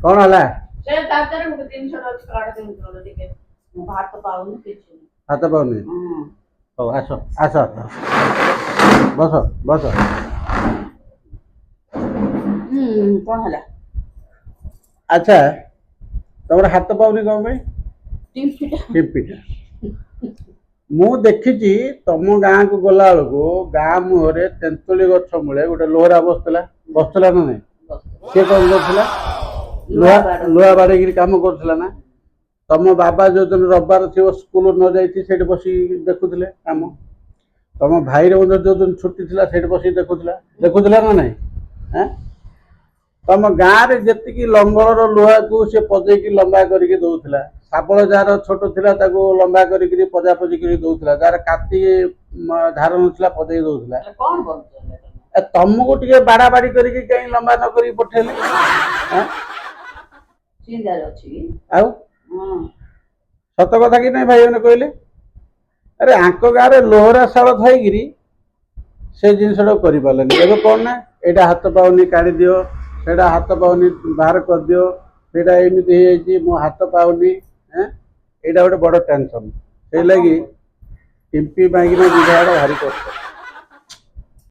କଣ ହେଲା? ସେ ତାପରେ ଗୋଟେ ଜିନିଷଟା ଅଛି, କାଢି ଦିଅନ୍ତୁ ଟିକେ। ମୁଁ ଭାତ ପାଉନି କିଛି। ହାତ ପାଉନି? ହୁଁ। ହଉ, ଆସ ଆସ, ବସ ବସ। ହୁଁ, କଣ ହେଲା? ଆଚ୍ଛା, ତମର ହାତ ପାଉନି କଣ ପାଇଁ? ଟିମ୍ପିଟା। ଟିମ୍ପିଟା। ମୁଁ ଦେଖିଛି, ତମ ଗାଁକୁ ଗଲା ବେଳକୁ ଗାଁ ମୁହଁରେ ତେନ୍ତୁଳି ଗଛ ମୂଳେ ଗୋଟେ ଲୋହରା ବସୁଥିଲା। ବସୁଥିଲା ନା ନାଇଁ? ସିଏ କଣ କରୁଥିଲା? ଲୁହା ଲୁହା ବାଡେଇକିରି କାମ କରୁଥିଲା ନା? ତମ ବାବା ଯୋଉଦିନ ରବିବାର ଥିବ, ସ୍କୁଲ ନ ଯାଇଛି, ସେଇଠି ବସିକି ଦେଖୁଥିଲେ କାମ। ତମ ଭାଇର ମଧ୍ୟ ଯୋଉଦିନ ଛୁଟି ଥିଲା, ସେଇଠି ବସିକି ଦେଖୁଥିଲା। ଦେଖୁଥିଲା ନା ନାଇଁ? ଆଁ? ତମ ଗାଁରେ ଯେତିକି ଲଙ୍ଗଳର ଲୁହାକୁ ସେ ପଜେଇକି ଲମ୍ବା କରିକି ଦଉଥିଲା। ଶାବଳ ଯାହାର ଛୋଟ ଥିଲା, ତାକୁ ଲମ୍ବା କରିକିରି ପଜାପଜି କରି ଦଉଥିଲା। ଯାହାର କାତି ଧାର ନଥିଲା, ପଜେଇ ଦଉଥିଲା। କଣ କରୁଛ ତମେ? ଏ ତମକୁ ଟିକେ ବାଡା ବାଡି କରିକି କାହିଁ ଲମ୍ବା ନ କରିକି ପଠେଇଲେ? ଆଁ? ଚିନ୍ତାରେ ଅଛି କି? ଆଉ ସତ କଥା କି ନାଇଁ ଭାଇମାନେ କହିଲେ? ଆରେ, ଆଙ୍କ ଗାଁରେ ଲୋହରା ଶାଳ ଥାଇକିରି ସେ ଜିନିଷଟାକୁ କରିପାରିଲେନି। ଏବେ କଣ ନା, ଏଇଟା ହାତ ପାଉନି, କାଢି ଦିଅ। ସେଇଟା ହାତ ପାଉନି, ବାହାର କରିଦିଅ। ସେଇଟା ଏମିତି ହେଇଯାଇଛି, ମୋ ହାତ ପାଉନି। ଏଁ, ଏଇଟା ଗୋଟେ ବଡ ଟେନସନ। ସେଇ ଲାଗି ଟିମ୍ପି ପାଇଁକିନା ବିବାହଟା ଭାରି କଷ୍ଟ।